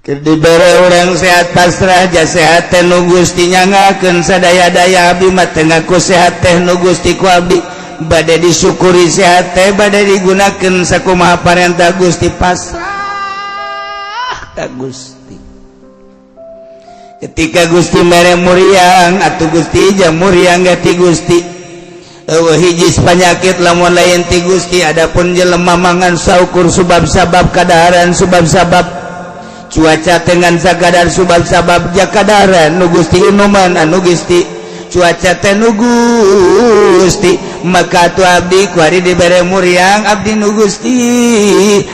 Keur dibere urang sehat pasrah ja sehat teh nu Gusti nyangakeun sadaya-daya abdi mah teu ngaku sehat teh nu Gusti ku abdi bade disyukuri sehat teh bade digunakeun sakumaha parentah Gusti pasrah ka Gusti. Ketika Gusti mere muriang atuh Gusti ja muriang gati Gusti. Eueuh hiji panyakit lamun lain ti Gusti. Adapun jelema mangan saukur subab-sabab kadaharan subab-sabab cuaca dengan sakadar subab-sabab jakadaran nu Gusti inuman anu Gusti cuaca teh nu Gusti maka tu abdi kuari dibere muriang abdi nu Gusti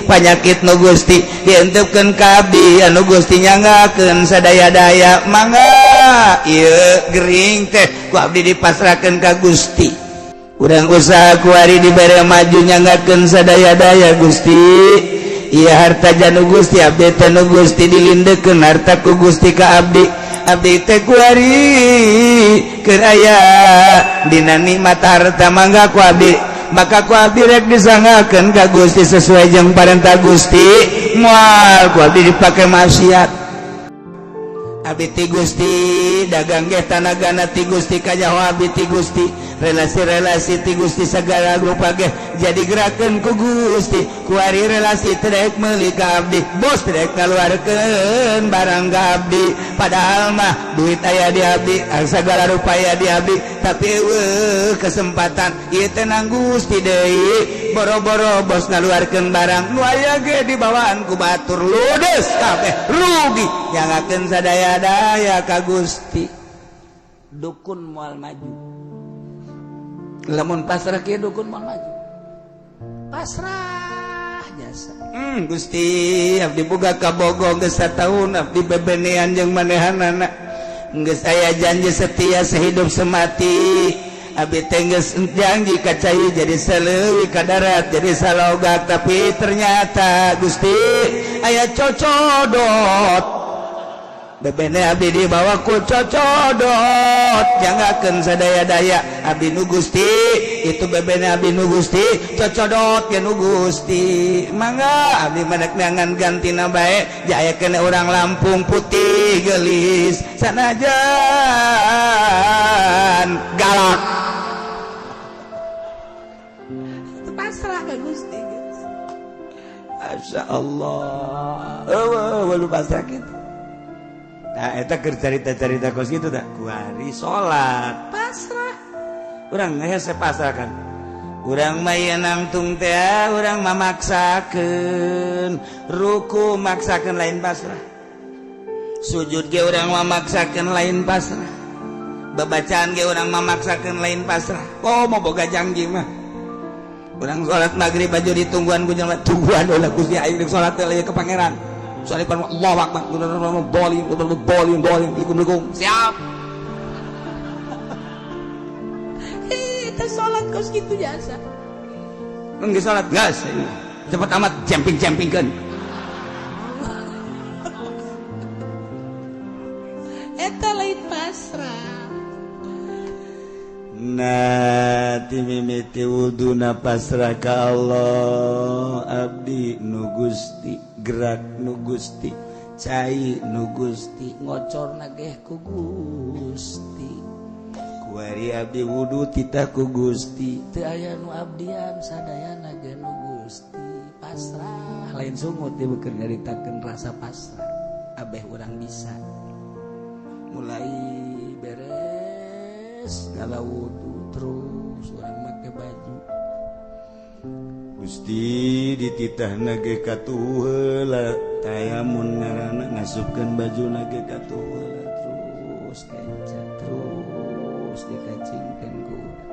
panyakit nu Gusti dientepkeun ka abdi anu Gusti nyanggakeun sadaya-daya mangga ieu gering teh ku abdi dipasrahkeun ka Gusti. Urang usaha kuari dibere maju nyanggakeun sadaya-daya Gusti. Iya harta janu Gusti abdi teh nu Gusti dilindekeun harta ku Gusti ka abdi abdi teh kuari keur aya dina nikmat harta mangga ku abdi maka ku abdi rek disanggakeun ka Gusti sesuai jeung parentah Gusti moal ku abdi dipake maksiat abdi ti Gusti dagang ge tanagana ti Gusti kanyaho abdi ti Gusti relasi-relasi ti Gusti segala rupa ge jadi gerakan ku Gusti kuari relasi trek meuli ka abdi bos trek ngaluarkeun barang ka abdi padahal mah duit aya di abdi segala rupa aya di abdi tapi eueuh kesempatan ieu teh nang Gusti deui boro-boro bos ngaluarkeun barang nu aya ge dibawaan ku batur ludes kabeh rugi nyangakeun sadaya-daya ka Gusti. Dukun moal maju lamun pasrah kieu dukun moal maju pasrah jasa. Gusti abdi boga kabogo geus sataun abdi bebenean jeung manehanana geus aya janji setia sehidup semati abdi teh geus janji ka cai jadi saleuwi ka darat jadi salogak tapi ternyata Gusti aya cocodot bebene abdi dibawa ku cocodot janggakeun sadaya-daya abdi nu Gusti itu bebene abdi nu Gusti cocodot ge nu Gusti mangga abdi mah dek neangan gantina bae jaya kene urang Lampung putih geulis sanajan galak itu pasrah ka Gusti. Masya Allah eueuh lu pasrah kitu. Nah, eta keur carita-carita kos kitu tah kuari salat pasrah. Urang hese pasrah kan. Urang mah ieu nangtung teh urang mamaksakeun ruku maksakeun lain pasrah. Sujud ge urang mamaksakeun lain pasrah. Babacaan ge urang mamaksakeun lain pasrah. Oh mau boga janji mah. Urang salat maghrib baju ditungguan ku jelema tungguan ulah Gusti aing rek salat teh ke pangeran. Soalnya Allah akbar, dolim, dolim, dolim, likum, likum, siap. Itu sholat kos gitu biasa. Enggak sholat gas, cepat amat jumping jumping kan. Eta lain pasrah. Nah, timimiti wuduna pasrah ka Allah, abdi nu Gusti, gerak nu Gusti, cai nu Gusti, ngocor nageh ku Gusti. Kuari abdi wudu titah ku Gusti, teu aya nu abdian sadayana ge nu Gusti. Pasrah lain sungut ieu keur nyaritakeun rasa pasrah. Abeh urang bisa. Mulai beres ngala wudu terus urang make baju. Gusti dititah nage katuh heula tayamun ngaranna ngasupkeun baju nage katuh heula terus kenca terus dikacingkeun ku urang.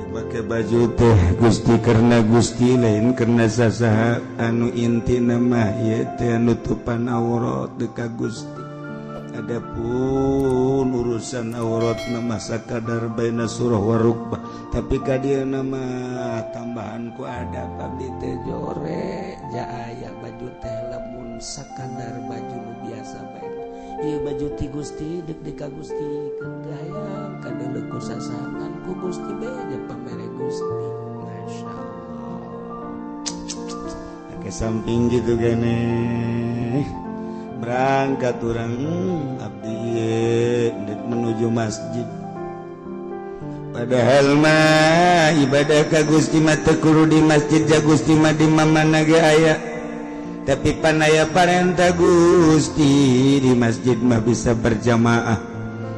Make baju teh Gusti karena Gusti lain karena sasaha anu intina mah ieu teh nutupan aurat deuk ka Gusti. Adapun urusan aurat nama sakadar baina surah warukbah tapi ka dieu nama tambahan ku ada abdi teh jore ja aya baju teh lamun sakadar baju nu biasa bae ieu baju ti Gusti deuk deuk ka Gusti teu hayang kadeuleu ku sasahan ku Gusti be ja pamere Gusti. Masyaallah. Ke samping gitu gini berangkat orang abdi dek menuju masjid. Padahal mah ibadah ka Gusti mah teu kudu di masjid ja, Gusti mah di mana ge aya. Tapi pan aya parentah Gusti, di masjid mah bisa berjamaah,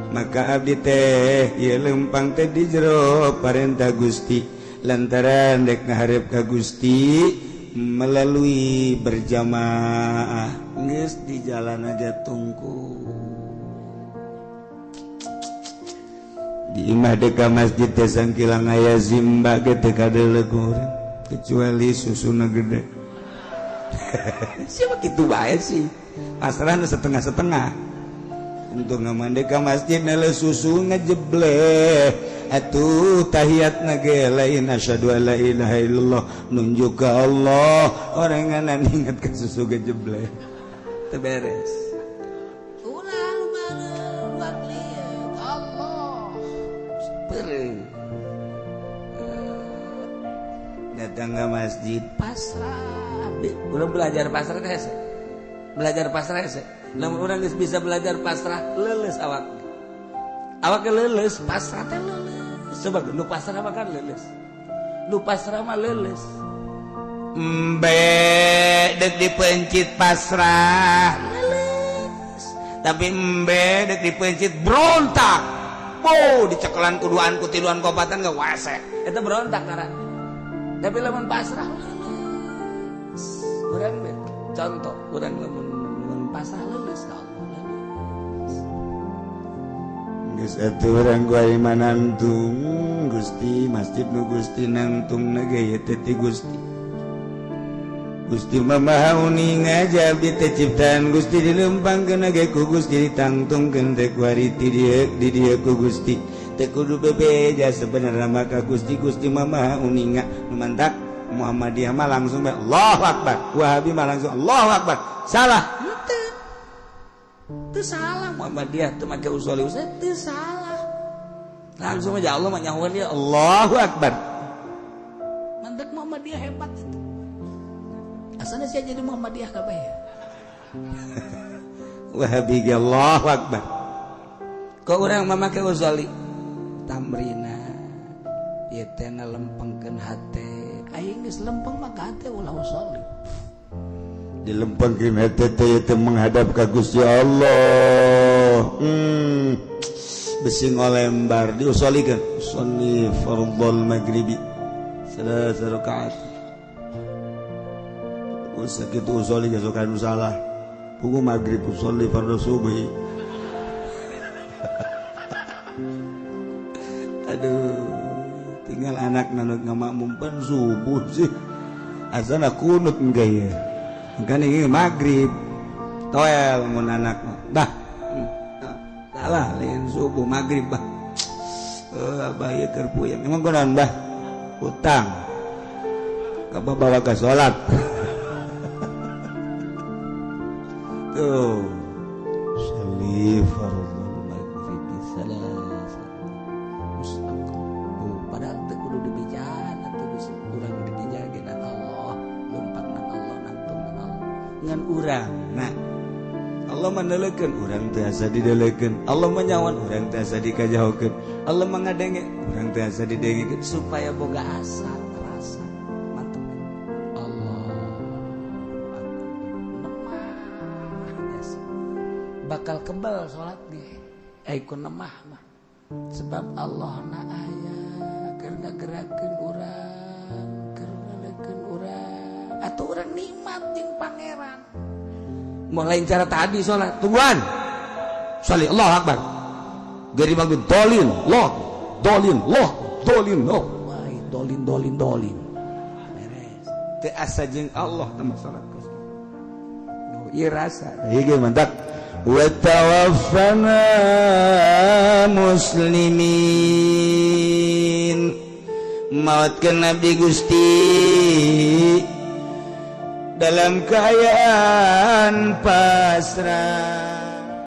maka abdi teh ieu lempang teh di jero parentah Gusti lantaran dek ngaharep ka Gusti melalui berjamaah. Geus di jalan aja tungku di imah deka masjid teh sangkilang aya zimba ge teu kadeuleu urang kecuali susuna gede. Siapa kitu bae sih, pasrahna setengah-setengah. Untuk ngamande ka masjid nele susu ngejebleh atuh tahiyat ge lain asyhadu alla ilaha illallah, nunjuk ka Allah oranganan inget ka susu gejebleh teu beres. Ulah luar liat Allah. Peureung datang ke masjid pasrah. Belum belajar pasrah teh, belajar pasrah hese. Lamun urang geus bisa belajar pasrah, leuleus awak. Awak leuleus, pasrah teh leuleus. Coba nu pasrah mah kan leuleus. Nu pasrah mah leuleus. Embe dek dipencit pasrah leuleus. Tapi embe dek dipencit berontak. Oh, dicekelan kuduan kutiluan kopatan gak wase. Eta berontak ngaran. Tapi lamun pasrah leuleus. Urang deh, contoh urang lamun pasrah leuleus ka Allah leuleus. Geus atuh urang gua imanantung Gusti, masjid nu Gusti nangtung ge ieu teh ti Gusti. Gusti mah maha uning aja abdi teh ciptaan Gusti, dilempangkeun ge ku Gusti, ditangtungkeun teh ku ari ti dieu di dieu ku Gusti. Teu kudu bebeja sebenarnya mah ka Gusti. Gusti mah maha uninga. Nu mantak Muhammadiyah mah langsung bae Allahu Akbar, Wahabi mah langsung Allahu Akbar. Salah. Henteu. Teu salah Muhammadiyah teu make usoli usoli teu salah. Langsung aja Allah mah nyahoan dia Allahu Akbar. Mantak Muhammadiyah hebat itu. Asalnya saya jadi Muhammadiyah kabeh ya. Wahabi ge Allahu Akbar. Kok urang mah make usoli tamrina ieu teh ngalempengkeun hate. Aing geus lempeng mah ka hate ulah usoli. Dilempengkeun hate teh teh menghadap ka Gusti Allah. Besi ngolembar diusolikeun usolli fardhol maghribi selasa rakaat. Sakitu usoli geus sok anu salah. Pugu maghrib usolli fardhu subuhi. Aduh, tinggal anak nanut ngamakmum pan subuh sih. Asana kunut enggak ya. Kan ini maghrib. Toel mun anak mah. Bah. Salah lain subuh maghrib bah. Abah ieu keur puyeng. Emang kunaon bah? Utang. Ka bawa ka salat. Tuh. Sholli fardhu maghribi salasa. Padahal teu kudu dibejaan atuh bisi urang dijage na Allah, lompat na Allah, nangtung na Allah. Ngan urang. Nah, Allah menelekeun urang teu asa didelekeun. Allah menyawan urang teu asa dikajahokeun. Allah mangadenge urang teu asa didengekeun supaya boga asa terasa mantep. Allah nemah bakal kebal salat ge ku nemah mah sebab Allah na aya keur ngagerakeun urang, keur ngalekeun urang atuh urang nikmat jeung pangeran. Mau lain cara tadi sholat tungguan sholli Allahu Akbar gari bangun dolin loh dolin loh dolin loh wah dolin dolin dolin beres teu asa jeung Allah teh salat kos ieu rasa ieu ge mantap. Wa tawaffana muslimin, mautkeun abdi Gusti dalam keadaan pasrah.